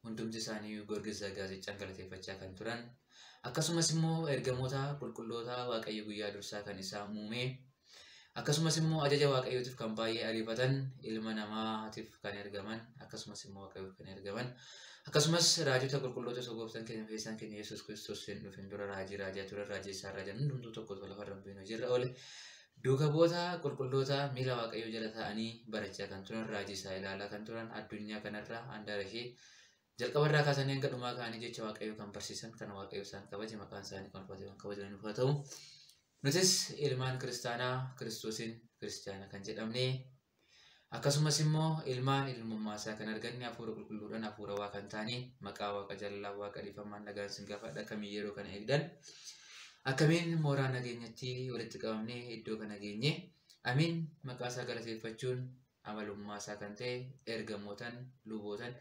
Hundumti isaanii Goorgis Gaazexaan galateeffachaa kan turan, akkasumas immoo ergamoota qulqulloota Waaqayyo guyyaa dursaa kan isaa uume, akkasumas immoo ajaja Waaqayyootiif kan baay'ee ariifatan, ilma namaatiif kan ergaman, akkasumas immoo Waaqayyoof kan ergaman, akkasumas raajota qulqulloota osoo gooftaan keenya fayyisaan keenya Yesuus Kiristoos hin dhufin dura raajii raajaa turan, raajii isaa raajan hundumtuu tokko lafarra hin bu'in hojiirra oole. Duuka bu'oota qulqulloota miila Waaqayyoo jala taa'anii barachaa kan turan, raajii isaa ilaalaa kan turan, addunyaa kanarra handaara ishee jalqabarraa kaasanii hanga dhumaa ka'anii jecha Waaqayyoo kan barsiisan, kan Waaqayyo isaan kabaje, maqaan isaanii kan ulfaate kan kabajan nuuf haa ta'u. Nutis ilmaan kiristaanaa Kiristoosiin kiristaana kan jedhamne, akkasumas immoo ilmaan ilmummaa isaa kan arganne, hafuura qulqulluudhaan hafuura waa kan taane, maqaa Waaqa jaalalaa Waaqa dhiifamaan nagaan isin gaafadha. Akkamiin yeroo kana eegdan, akkamiin mooraa nageenyatti walitti qabamnee iddoo kana geenye? Amiin. Maqaa isaa galateeffachuun amalummaa isaa kan ta'e, ergamootan, lubootan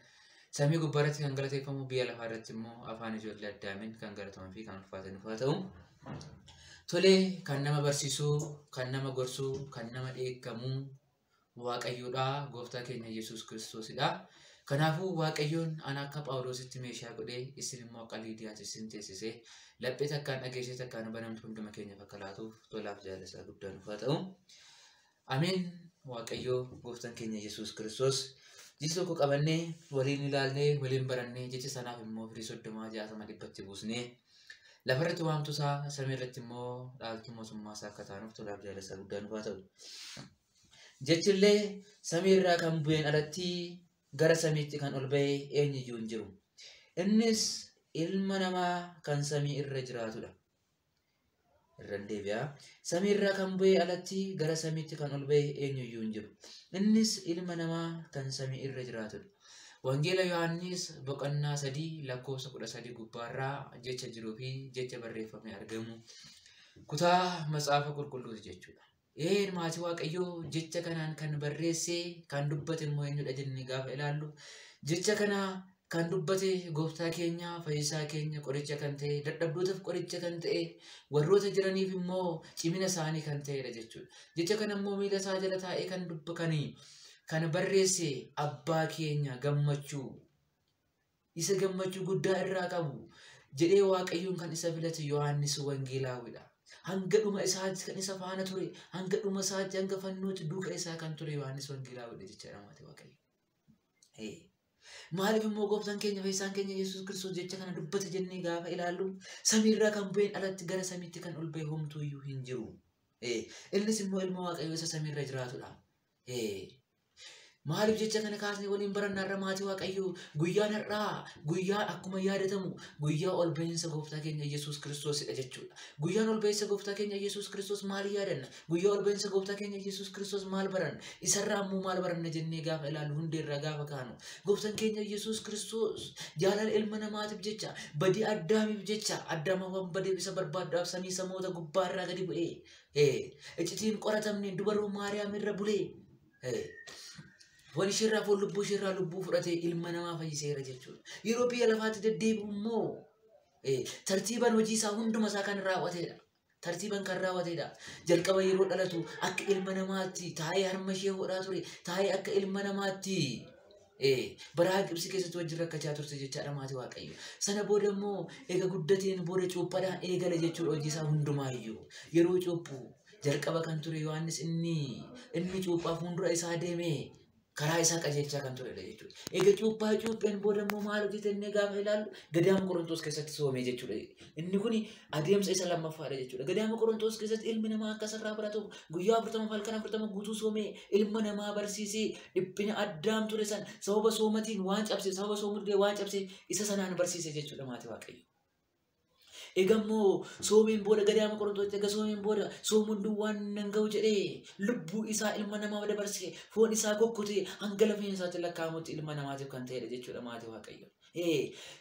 samii gubbaarratti kan galateeffamu, biyya lafaa irratti immoo afaan ijoollee Addaamiin kan galataman fi kan ulfaatan nuuf haa ta'u. Tolee, kan nama barsiisuu, kan nama gorsuu, kan nama dheekkamuu Waaqayyoodha, gooftaa keenya Yesuus Kiristoosidha. Kanaafuu Waaqayyoon ana akka Phaawulositti meeshaa godhee, isin immoo akka Liidiyaatti isin teessisee, laphee takkaan dhageessee takkaan banamtu hunduma keenyaaf akka laatuuf tolaaf jaalala guddaa nuuf haa ta'u. Ameen. Waaqayyoo gooftaan keenya Yesuus Kiristoos jecha tokko qabannee waliin ilaalnee waliin barannee, jecha sanaaf immoo firii 30, 60, 100tti buusnee, lafarratti waamtu isaa, samii irratti immoo dhaaltuu mootummaa isaa akka taanuuf tolaaf jaalala guddaa nuuf haa ta'u. Jechillee samii irraa kan bu'een alatti gara samiitti kan ol ba'e eenyuyyuu hin jiru. Innis ilma namaa kan samii irra jiraatudha. Irran deebi'a. Samii irraa kan bu'e alatti gara samiitti kan ol ba'e eenyuyyuu hin jiru. Innis ilma namaa kan samii irra jiraatudha. Wangeela Yohaannis boqonnaa 3 lakkoofsa 13 gubbaarraa jecha jiruu fi jecha barreeffamee argamu kutaa Macaafa Qulqulluuti jechuudha. Ee maatii Waaqayyoo, jecha kanaan kan barreesse, kan dubbate immoo eenyudha jennee gaafa ilaallu, jecha kana kan dubbate gooftaa keenya fayyisaa keenya, qoricha kan ta'e, dadhabdootaaf qoricha kan ta'e, warroota jiraniif immoo cimina isaanii kan ta'edha jechuudha. Jecha kana immoo miila isaa jala taa'ee kan dubbakanii kan barreesse abbaa keenya gammachuu isa gammachuu guddaa irraa qabu jedhee Waaqayyoon kan isa filate Yohaannis Wangeelaawidha. Hanga dhuma isaatti kan isa faana ture, hanga dhuma isaatti, hanga fannootti duuka isaa kan ture Yohaannis Wangeelaawidha jechaadha maatii Waaqayyo. Maaliif immoo gooftaan keenya fayyisaan keenya Yesuus Kiristoos jecha kana dubbate jennee gaafa ilaallu, samiirraa kan bu'een alatti gara samiitti kan ol ba'e homtuu iyyuu hin jiru. Innis immoo ilma Waaqayyoo isa samiirra jiraatudha. Maaliif jecha kana kaasnee waliin barannaa irra maatii Waaqayyoo? Guyyaan har'aa guyyaa akkuma yaadatamu guyyaa ol ba'iinsa gooftaa keenya Yesuus Kiristoosidha jechuudha. Guyyaan ol ba'iinsa gooftaa keenya Yesuus Kiristoos maal yaadanna? Guyyaa ol ba'iinsa gooftaa keenya Yesuus Kiristoos maal baranna? Isarraa immoo maal baranna jennee gaafa ilaallu, hundeerraa gaafa kaanu, gooftaan keenya Yesuus Kiristoos jaalala ilma namaatiif jecha, badii Addaamiif jecha, Addaamawwan badeef isa barbaaddaaf samii samoota gubbaarraa gadi bu'ee iccitiin qoratamne dubaroo Maariyaam irra bulee, foon isheerraa foon, lubbuu isheerraa lubbuu fudhatee ilma namaa fayyiseera jechuudha. Yeroo biyya lafaatti deddeebi'u immoo tartiibaan hojii isaa hunduma isaa kan raawwatedha. Tartiibaan kan raawwatedha. Jalqaba yeroo dhalatu akka ilma namaatti taa'ee harma ishee hodhaa ture. Taa'ee akka ilma namaatti baraa Gibsi keessatti wajjin rakkachaa turte jechaadha maatii Waaqayyo. Sana booda immoo eega guddateen booda cuuphaadhaan eegale jechuudha hojii isaa hundumaayyuu. Yeroo cuuphu jalqaba kan ture Yohaannis inni cuuphaa fuuldura isaa deemee karaa isaa qajeelchaa kan turedha jechuudha. Egaa cuuphaa cuupheen booda immoo maal hojjete inni gaafa ilaallu, gadaama Qorontoos keessatti soomee jechuudha. Inni kun adeemsa isa lammaffaadha jechuudha. Gadaama Qorontoos keessatti ilmi namaa akka isarraa baratu guyyaa 40 halkan 40 guutuu soomee ilma namaa barsiisee, dhiphina Addaam ture san sababa soomatiin waan cabse, sababa soomuu waan cabse isa sanaan barsiise jechuudha maatii Waaqayyo. Egaa immoo soomeen booda gadaama Qorontositti egaa soomeen booda soomuun duwwaan nan ga'u jedhee lubbuu isaa ilma namaa dabarse, foon isaa kokkotee hanga lafeen isaatti lakkaa'amutti ilma namaatiif kan ta'edha jechuudha maatii Waaqayyo.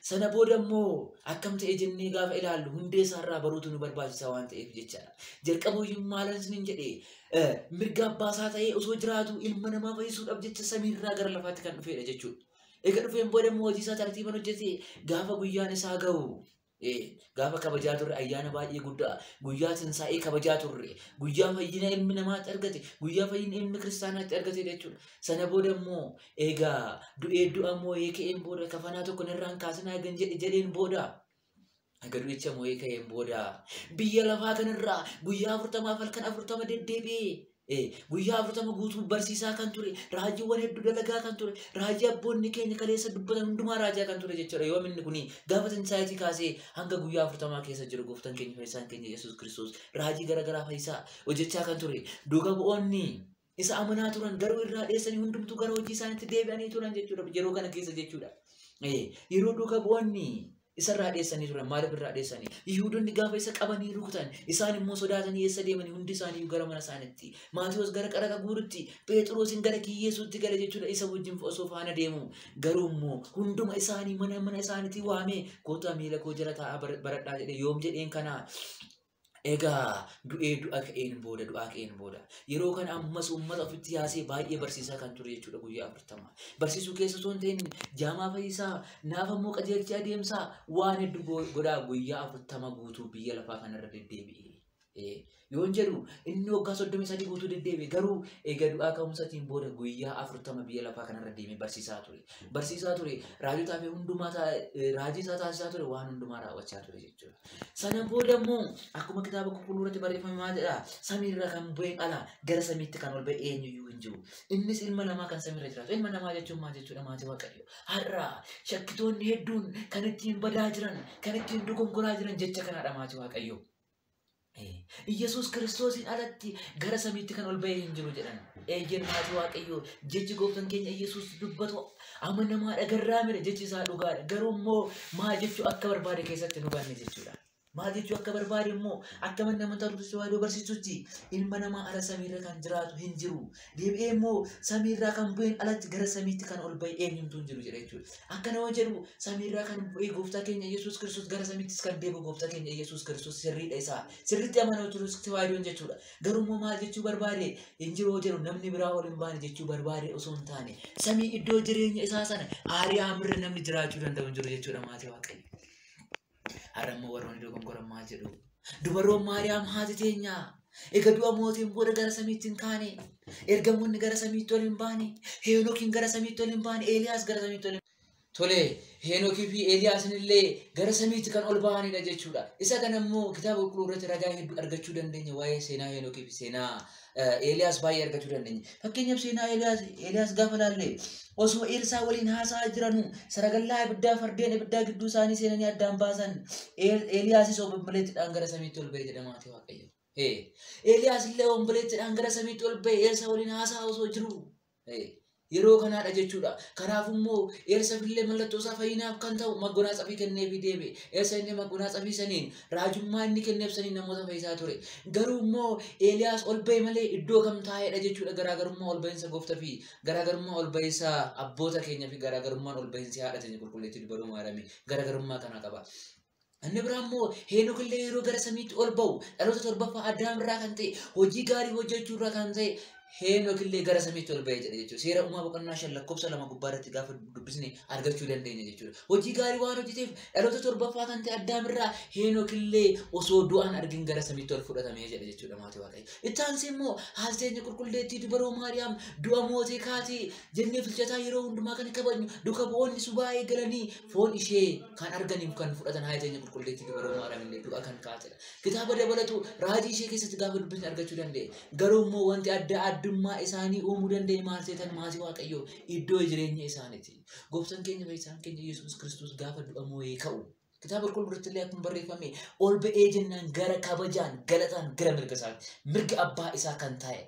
Sana booda immoo akkam ta'e jennee gaafa ilaallu, hundee isaarraa baruutu nu barbaachisa waan ta'eef jechaadha. Jalqabuyyuu maalan isiniin jedhee, mirga abbaa isaa ta'ee osoo jiraatu ilma namaa fayyisuudhaaf jecha samiirraa gara lafaatti kan dhufedha jechuudha. Egaa dhufeen booda immoo hojii isaa tartiiban hojjetee gaafa guyyaan isaa ga'u Gaafa kabajaa turre ayyaana baay'ee guddaa guyyaa tinsaa'ee kabajaa turre guyyaa fayyina ilmi namaatti argate guyyaa fayyina ilmi kiristaanaatti argate jechuudha. Sana booda immoo egaa du'ee du'a moo'ee ka'een booda kafanaa tokko narraan kaasinaa gan jedheen booda egaa du'icha moo'ee ka'een booda biyya lafaa kanarraa guyyaa 40 halkan 40 deddeebi'ee guyyaa 40 guutuu barsiisaa kan ture raajiiwwan hedduu dalagaa kan ture raajii abboonni keenya kaleessa dubbatan hundumaa raajaa kan ture jechuudha. Yoom inni kuni gaafa tinsaa'eetii kaasee hanga guyyaa 40 keessa jiru gooftaan keenya fayyisaan keenya Yesuus Kiristoos raajii garaagaraa fayyisaa hojjechaa kan ture. Duuka bu'oonni isa amanaa turan garuu irraa dheessanii hundumtuu gara hojii isaaniitti deebi'anii turan jechuudha yeroo kana keessa jechuudha. Yeroo duuka bu'oonni isarraa dheessanii turan maaliif irraa dheessanii? Yihuudoonni gaafa isa qabanii rukutan isaan immoo sodaatanii eessa deemanii hundi isaanii gara mana isaaniitti. Maatiyoos gara qaraxa guurutti, Phexrosin gara kiyyeessuutti gala jechuudha isa wajjin osoo faana deemu. Garuu immoo hunduma isaanii mana mana isaaniitti waamee kottaa miila koo jala taa'aa baradhaa jedhe yoom jedheen kana. Egaa du'ee du'a ka'een booda yeroo kana ammas uummata ofitti yaasee baay'ee barsiisaa kan ture jechuudha guyyaa 40. Barsiisuu keessa osoo hin ta'in jaamaa fayyisaa naafa immoo qajeelchee adeemsaa waan hedduu godhaa guyyaa 40 guutuu biyya lafaa kanarra deddeebi'e. Yoon jedhu inni waggaa 33 guutuu deddeebi'e garuu egaa du'aa ka'umsaatiin booda guyyaa 40 biyya lafaa kanarra deemee barsiisaa ture. Barsiisaa ture raajotaa fi hundumaa raajii isaa taasisaa ture waan hundumaa raawwachaa ture jechuudha. Sana booda immoo akkuma kitaaba qulqulluu irratti barreeffame maal jedha? Samiirra kan bu'een ala gara samiitti kan ol ba'e eenyuyyuu hin jiru. Innis ilma namaa kan samiirra jiraatu. Ilma namaa jechuun maal jechuudha maatii Waaqayyo? Har'a shakkitoonni hedduun kan ittiin badaa jiran kan ittiin dogongoraa jiran jecha kanaadha maatii Waaqayyo. Iyyasuus Kiristoosiin alatti gara samiitti kan ol ba'e hin jiru jedhan. Eeyyeen maatii Waaqayyoo jechi gooftaan keenya Iyyasuus dubbatu amanamaadha garraamidha jechi isaa dhugaadha. Garuu immoo maal jechuu akka barbaade keessatti nu hubanne jechuudha. Maal jechuu akka barbaade immoo akka manni amantaa Ortodoksii Tawaahidoo barsiisutti ilma namaa ala samiirra kan jiraatu hin jiru. Deebi'ee immoo samiirraa kan bu'een alatti gara samiitti kan ol ba'e eenyumtuu hin jiru jedha jechuudha. Akka nama jedhu samiirraa kan bu'ee gooftaa keenya Iyyasuus Kiristoos gara samiittis kan deebi'u gooftaa keenya Iyyasuus Kiristoos sirriidha isaa. Sirriitti amana Ortodoksii Tawaahidoon jechuudha. Garuu immoo maal jechuu barbaade hin jiru jedhu namni biraa ol hin baane jechuu barbaade osoo hin taane samii iddoo jireenya isaa sana aariyaa mirra namni jiraachuu danda'u hin jiru jechuudha maatii Waaqayyo. Har'a immoo warroonni dogongoran maal jedhu? Dubaroon Maariyaam haati teenya egaa du'a mootiin booda gara samiitti hin kaane, ergamoonni gara samiitti ol hin baane, Heenookiin gara samiitti ol hin baane, Eeliyaas gara samiitti ol hin Tole, Heenookii fi Eeliyaasin illee gara samiitti kan ol ba'anidha jechuudha. Isa kana immoo kitaaba qulqulluu irratti ragaa hedduu argachuu dandeenya waa'ee seenaa Heenookii fi seenaa Eeliyaas baay'ee argachuu dandeenya. Fakkeenyaaf seenaa Eeliyaas gaafa laalle osoo Eelsaa waliin haasa'aa jiranuu saragallaa ibiddaa fardeen ibiddaa gidduu isaanii seenanii addaan baasan Eeliyaasis obomboleettiidhaan gara samiitti ol ba'e jedha maatii Waaqayyo. Eeliyaas illee obomboleettiidhaan gara samiitti ol ba'e Eelsaa waliin haasa'aa osoo jiru. Yeroo kanaadha jechuudha. Kanaaf immoo Eelsaaf illee mallattoo isaa fayyinaaf kan ta'u maggoonaatsafii kenneefii deeme. Eelsa inni maggoonaatsafii saniin raajummaa inni kenneef saniin namoota fayyisaa ture. Garuu immoo Eeliyaas ol ba'e malee iddoo kam taa'edha jechuudha. Garaagarummaa ol ba'iinsa gooftaa fi garaagarummaa ol ba'iinsa abboota keenya fi garaagarummaan ol ba'iinsi haadha teenya qulqulleettii dubaroo Maariyaamii garaagarummaa kana qaba. Inni biraa immoo Heenok illee yeroo gara samiitti ol ba'u dhaloota torbaffaa Addaam irraa kan ta'e hojii gaarii hojjechuu irraa kan ta'e Heenok illee gara samiitti ol ba'e jedha jechuudha. Seera uumaa boqonnaa 5 lakkoofsa 2 gubbaa irratti gaafa dubbisne argachuu dandeenya jechuudha. Hojii gaarii waan hojjeteef dhaloota torbaffaa kan ta'e Addaam irraa Heenok illee osoo du'aan argin gara samiitti ol fudhatamee jedha jechuudha maatii Waaqayyo. Itti aansee immoo haati teenya qulqulleettii dubaroo Maariyaam du'a mootee kaatee jennee filchataa yeroo hundumaa kan kabajnu duuka bu'oonni subaa'ee galanii foon ishee kan arganiif kan fudhatan haati teenya qulqulleettii dubaroo Maariyaam illee du'a kan kaatedha. Kitaaba dabalatu raajii ishee keessatti gaafa dubbisne argachuu dandeenya. Garuu immoo wanti adda addummaa isaanii uumuu dandeenye maal seetan maatii Waaqayyoo iddoo jireenya isaaniiti. Gooftaan keenya fayyisaan keenya Yesuus Kiristoos gaafa du'a moo'ee ka'u kitaaba qulqulluu irratti illee akkuma barreeffame ol ba'ee jennaan gara kabajaan galataan gara mirga isaati. Mirga abbaa isaa kan taa'e.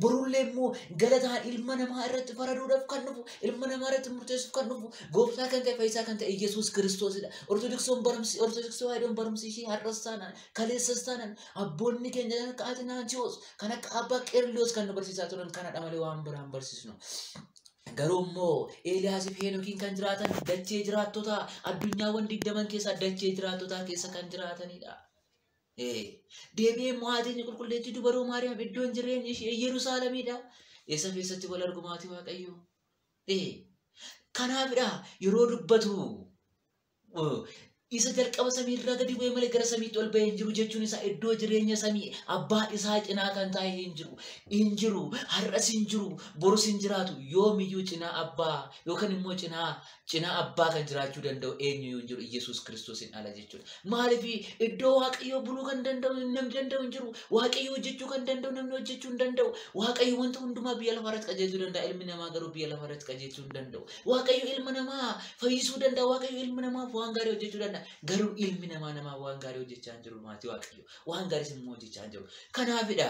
Borullee immoo galataan ilma namaa irratti faraduudhaaf kan dhufu, ilma namaa irratti murteessuuf kan dhufu, gooftaa kan ta'e fayyisaa kan ta'e Yesuus Kiristoosidha. Ortodoksii Tawaahidoon barumsi ishee har'as taanaan, kaleessas taanaan, abboonni keenya kan akka Atinaantiyoos, kan akka Abbaa Qeerloos kan nu barsiisaa turan kanadha malee waan biraan barsiisnu. Garuu immoo Eeliyaas fi Heenookiin kan jiraatan dachee jiraattota addunyaawwan 20 keessa dachee jiraattotaa keessa kan jiraatanidha. Deebi'ee immoo haati keenya qulqulleettii dubaroo Maariyaam iddoon jireenya ishee Yerusaalemidha. Eessa keessatti wal argu maatii Waaqayyoo? Kanaafidha yeroo dubbatu Isa jalqaba samiirraa gadi bu'ee malee gara samiitti ol ba'ee hin jiru jechuun isaa iddoo jireenya samii abbaa isaa cinaa kan taa'e hin jiru. Hin jiru, har'as hin jiru, borus hin jiraatu. Yoomiyyuu cinaa abbaa yookaan immoo cinaa abbaa kan jiraachuu danda'u eenyuyyuu hin jiru Iyyasuus Kiristoosiin ala jechuudha. Maaliif iddoo Waaqayyoo buluu kan danda'u namni danda'u hin jiru. Waaqayyoo hojjechuu kan danda'u namni hojjechuu hin danda'u. Waaqayyo wanta hundumaa biyya lafaa irratti qajeelchuu danda'a. Ilmi namaa garuu biyya lafaa irratti qajeelchuu hin danda'u. Waaqayyo ilma namaa fayyisuu danda'a. Waaqayyo ilma namaaf waan gaarii hojjechuu danda'a. Garuu ilmi namaa namaaf waan gaarii hojjechaa hin jiru maatii Waaqayyo. Waan gaariis immoo hojjechaa hin jiru. Kanaafidha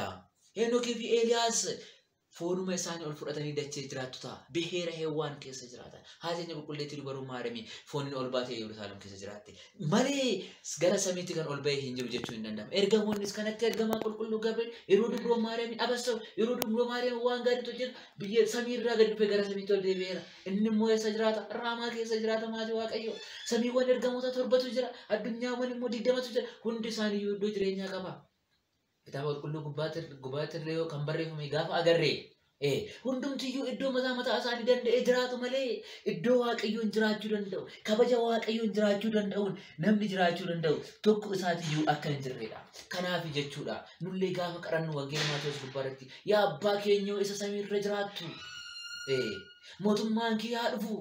Heenokii fi Eeliyaas foonuma isaanii ol fudhatanii dachee jiraattu ta'a. Biheera Heewwaan keessa jiraatan. Haati keenya qulqulleettii dubaruu Maariyaamii fooniin ol baatee Yerusaalem keessa jiraatte. Malee gara samiitti kan ol ba'e hin jiru jechuun hin danda'amu. Ergamoonnis kan akka ergamaa qulqulluu Gabriel yeroo dubroo Maariyaamiin abassaru yeroo dubroo Maariyaam waan gaarii hojjetu biyya samiirraa gadi dhufee gara samiitti ol deebi'eera. Inni immoo eessa jiraata? Raamaa keessa jiraata maatii Waaqayyo. Samiiwwan ergamoota 7tu jira. Addunyaawwan immoo 20tu jira. Hundi isaaniiyyuu iddoo jireenyaa qaba. Kitaaba qulqulluu gubbaatti illee kan barreeffame gaafa agarre hundumtiyyuu iddoo mataa mataa isaanii danda'ee jiraatu malee iddoo Waaqayyoon jiraachuu danda'u kabaja Waaqayyoon jiraachuu danda'uun namni jiraachuu danda'u tokko isaatiyyuu akka hin jirredha. Kanaaf jechuudha nullee gaafa kadhannu wangeela Maatewos gubbaarratti yaa abbaa keenyoo isa samiirra jiraattu mootummaan kee haa dhufu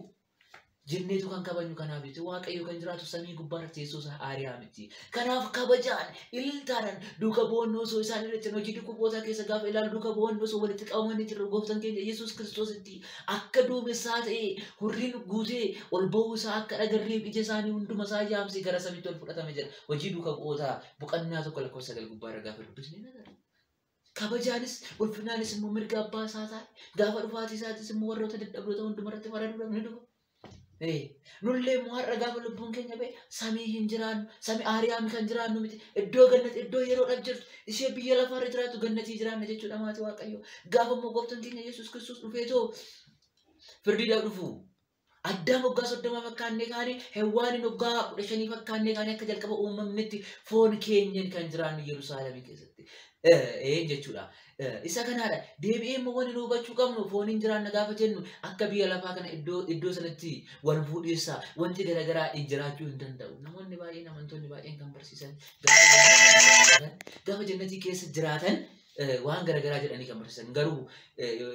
jenneetu kan kabajnu. Kanaaf jechuudha Waaqayyo kan jiraatu samii gubbaarratti teessoo isaa aariyaa miti. Kanaaf kabajaan ililtaadhaan duuka bu'oonni osoo isaan irra jiran hojii duuka bu'ootaa keessa gaafa ilaalu duuka bu'oonni osoo walitti qabamanii jiran gooftaan keenya Yesuus Kiristoositti akka duumessaa ta'e hurriin guutee ol ba'uu isaa akka dhagarreef ija isaanii hunduma isaa jaamsee gara samiitti ol fudhatame jira. Hojii duuka bu'ootaa boqonnaa 1 lakkoofsa 9 gubbaarra gaafa dubbisne ni agarra. Kabajaanis ulfinaanis immoo mirga abbaa isaa taa'e gaafa dhufaatii isaatis immoo warroota dadhabdoota hundumarratti faraduudhaaf ni dhufa. Nullee immoo har'a gaafa lubbuun keenya ba'e samii hin jiraannu, samii aariyaami kan jiraannu miti. Iddoo gannati, iddoo yeroodhaaf jirtu, ishee biyya lafaarra jiraattu gannatii jiraanna jechuudha maatii Waaqayyo. Gaafa immoo gooftaan keenya Yesuus Kiristoos dhufeetoo firdiidhaaf dhufu. Addaam waggaa 30 fakkaannee kaane, Hewwaaniin waggaa 15 fakkaannee kaane akka jalqaba uumamnetti foon keenyan kan jiraannu Yerusaalemii keessatti. Jechuudha. Isa kanaadha. Deebi'ee immoo wanni nu hubachuu qabnu fooniin jiraanna gaafa jennu akka biyya lafaa kana iddoo sanatti wal fuudhiinsa wanti garaagaraa hin jiraachuu hin danda'u. Namoonni baay'een amantoonni baay'een kan barsiisan gaafa jannatii keessa jiraatan waan garaagaraa jedhanii kan barsiisan. Garuu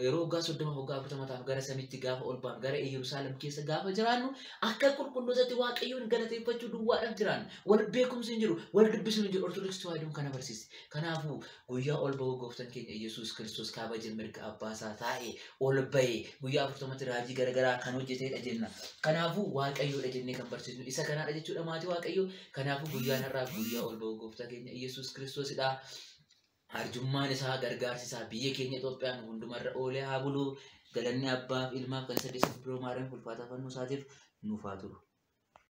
yeroo waggaa 30 waggaa 40 ta'an gara samiitti gaafa ol baanu gara Yerusaalem keessa gaafa jiraannu akka qulqullootatti Waaqayyoon galateeffachuu duwwaadhaaf jiraannu. Wal beekumsi hin jiru, wal dubbisuun hin jiru. Ortodoksii Tewaahidoon kana barsiiste. Kanaafuu guyyaa ol ba'uu gooftaan keenya Yesuus Kiristoos kabaja mirga abbaa isaa taa'e ol ba'e guyyaa 40tti raajii garaagaraa kan hojjetedha jenna. Kanaafuu Waaqayyoodha jennee kan barsiisnu isa kanaadha jechuudha maatii Waaqayyoo. Kanaafuu guyyaan har'aa guyyaa ol ba'uu gooftaa keenya Yesuus Kiristoosidha. Arjummaan isaa gargaarsi isaa biyya keenya Itoophiyaan hundumarra oolee haa bulu. Galanni abbaaf ilmaaf kan saddeet biroo Maariyaam ulfaataa fannoo isaatiif nuuf haa turu.